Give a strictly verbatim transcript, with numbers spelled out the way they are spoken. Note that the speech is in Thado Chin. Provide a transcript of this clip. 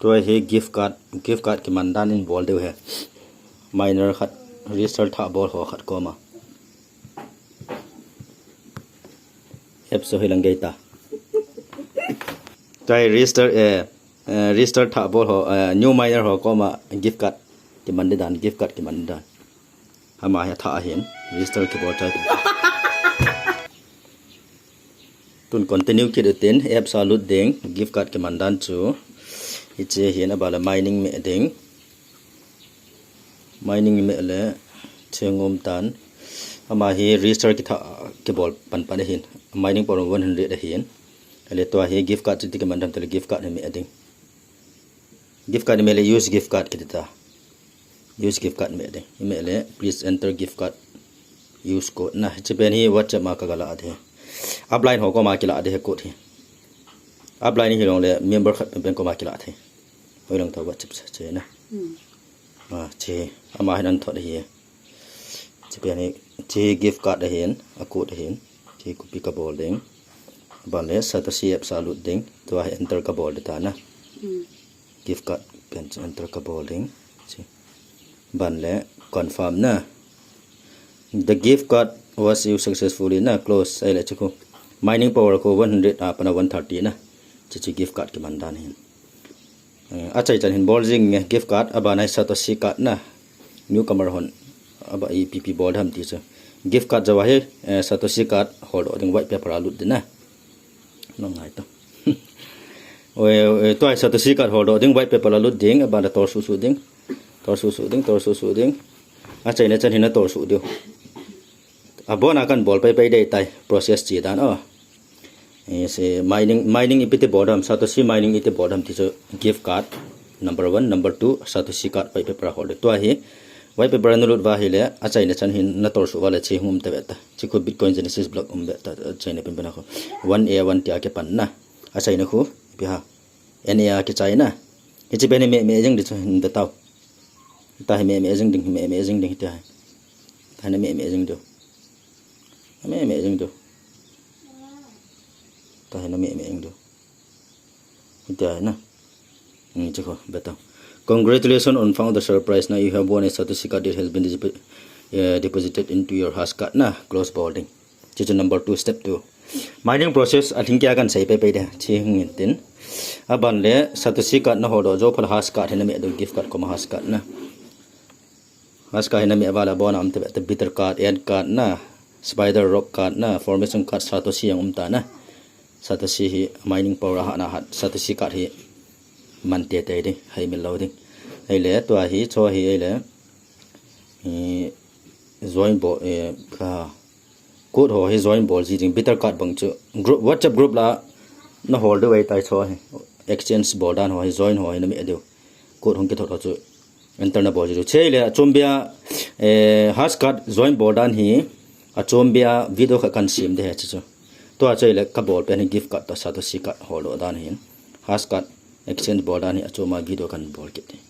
Tua hi gift card, gift card kiman dan in bol diu ahi. Miner khat, register thah bol ho khat koma. App so hi lang gei ta. Tua hi register, eh, eh, register thah bol ho, eh, new miner ho koma gift card kiman di dan, gift card kiman di dan. Ama hi athah ahin, register kibol chai. Tun continue kit utin, apps a lut ding, gift card kiman dan chu. Hiche hin, aban le mining meh ding. Mining meh le, chengum tan. Ama hi register kithah kibol pan pan ahin. Mining power one hundred ahin. Ale tua hi gift card chu iti kiman dam tile gift card hi meh ding. Gift card meh le use gift card kiti ta. Use gift card meh ding. Meh le please enter gift card use code na. Hiche pen hi WhatsApp ma kaga la ding. Upline ho koma kila ding code hi. Upline hi long le member khat pen pen koma kila ding. Hoilang ta WhatsApp sa che na. Hmm. Ah, che. Ama hin an thot hi. Hiche pen hi, hiche gift card ahin, a code ahin. Hiche copy kabol ding. Aban le Satoshi apps a lut ding. Tua hi enter kabol ding ta na. Hmm. Gift card pen chu enter kabol ding. Hiche. Aban le confirm na. The gift card was used successfully na. Close. Ahile hiche khu. Mining power khu one hundred a pat a one thirty na. Hiche chu gift card kiman dan ahin. Eh, achai chan hin bol jing nge gift card, aban a hi Satoshi card na. Newcomer hon. Aban ipi ipi bol ding ham ti chu. Gift card jou a hi, eh, Satoshi card holdoh ding white paper a lut ding na. Nung ngai to. Oi, oi, tua hi Satoshi card holdoh ding white paper a lut ding, aban le tor suh suh ding. Tor suh suh ding, tor suh suh ding. Achaina chan hin na tor suh diu. Abon a kan bol pai pai dei tai, process chi dan o. Eh, se mining, mining ipi ti bol dam, Satoshi mining iti bol dam ti chu gift card, number one, number two, Satoshi card white paper a holdoh. Tua hi, white paper a na lut uva ahile, achaina chan hin na tor suh uva le hiche hung um ta ve ta. Hiche khu Bitcoin Genesis block um ve ta, achaina pen pen a khu. One A one tia kipan na. Achaina khu, ipi ham. N A a kichai na. Hiche pen hi meh meh jing ding chu hin ve tau. Tua hi meh meh jing ding, meh meh jing ding tia hi. Tua hi na meh meh jing diu. Meh meh jing diu. Tua hi na meh meh jing diu. Tia hi na. Hmm, hiche khu, ve tau. Congratulations on found the surprise. Now you have won a Satoshi card that has been depo-, eh, deposited into your Hashcard na. Close bol ding. Hiche chu number two, step two. Mining process a lhing kia kan sei pai pai ding. Hiche hung in tin. Aban le Satoshi card na holdoh jou phat le Hashcard hi na meh diu, gift card koma Hashcard na. Hashcard hi na meh uva le abon a um te, te Bitter card, Ant card na, Spider Rock card na, Formation card, Satoshi jong um ta na. Satoshi hi mining power a hat na hat, Satoshi card hi man tei tei ding, haimil lou ding. Ahile, tua hi, hiche hi ahile, eh, join bol, eh, ka, code ho hi join bol ji ding, Bitter card bang chu group, WhatsApp group la na hold diu ahitai chu hi. Exchange bol dan ho hi join ho hi na meh diu. Code hung kithot ho chu enter na bol ji diu. Hiche le achom bia, eh, Hashcard join bol dan hi achom bia video khat kan sem ding ahi chu. Tua chu le ka bol pen hi gift card toh Satoshi card holdoh dan hin. Hashcard exchange bol dan hi achom a video kan bol kit ding.